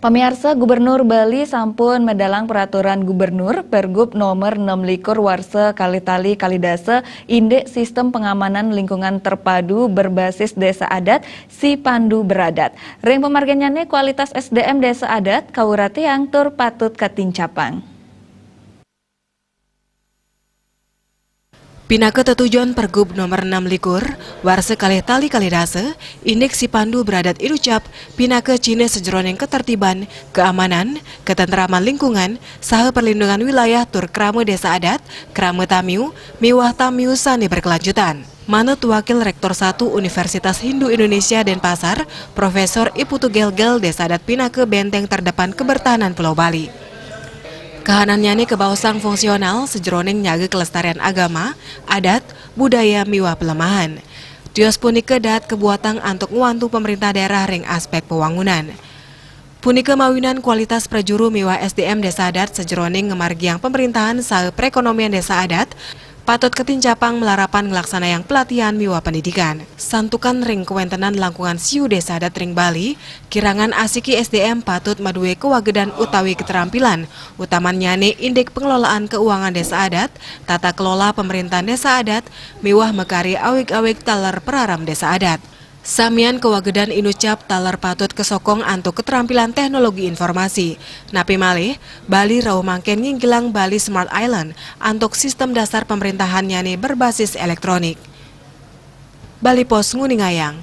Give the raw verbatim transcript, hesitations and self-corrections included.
Pamiarsa, Gubernur Bali sampun medalang peraturan Gubernur, Pergub nomor enam likur warsa kalih tali kalih dasa, indik sistem pengamanan lingkungan terpadu berbasis desa adat, Sipandu Beradat. Ring pamarginnyané, kualitas S D M desa adat kawratiang tur patut katincapang. Pinaka tetujon Pergub nomor enam likur, warsa kalih tali kalih dasa, indik Sipandu Beradat inucap pinaka cihna sajeroning ketertiban, keamanan, ketentraman lingkungan, saha perlindungan wilayah tur krama desa adat, krama tamiu, miwah tamiu sané berkelanjutan. Manut Wakil Rektor satu Universitas Hindu Indonesia Denpasar, Profesor I Putu Gelgel, desa adat pinaka benteng terdepan kebertahanan Pulau Bali. Kahanannyané kabaosang fungsional sajeroning nyaga kelestarian agama, adat, budaya miwah pelemahan. Tios punika dahat kabuatang antuk ngwantu pemerintah daerah ring aspek pewangunan. Punika mawinan kualitas prajuru miwah S D M desa adat sajeroning ngamargiang pemerintahan saha perekonomian desa adat patut katincapang malarapan nglaksanayang pelatihan miwah pendidikan. Santukan ring kawentenan langkungan siu desa adat ring Bali, kirangan asiki S D M patut madué kawagedan utawi keterampilan, utamannyané indik pengelolaan keuangan desa adat, tata kelola pemerintahan desa adat, miwah makarya awig-awig taler praram desa adat. Samian kawagedan inucap taler patut kasokong antuk keterampilan teknologi informasi. Napi malih, Bali rauh mangkin nginggilang Bali Smart Island antuk sistem dasar pemerintahannyané berbasis elektronik. Bali Post nguningayang.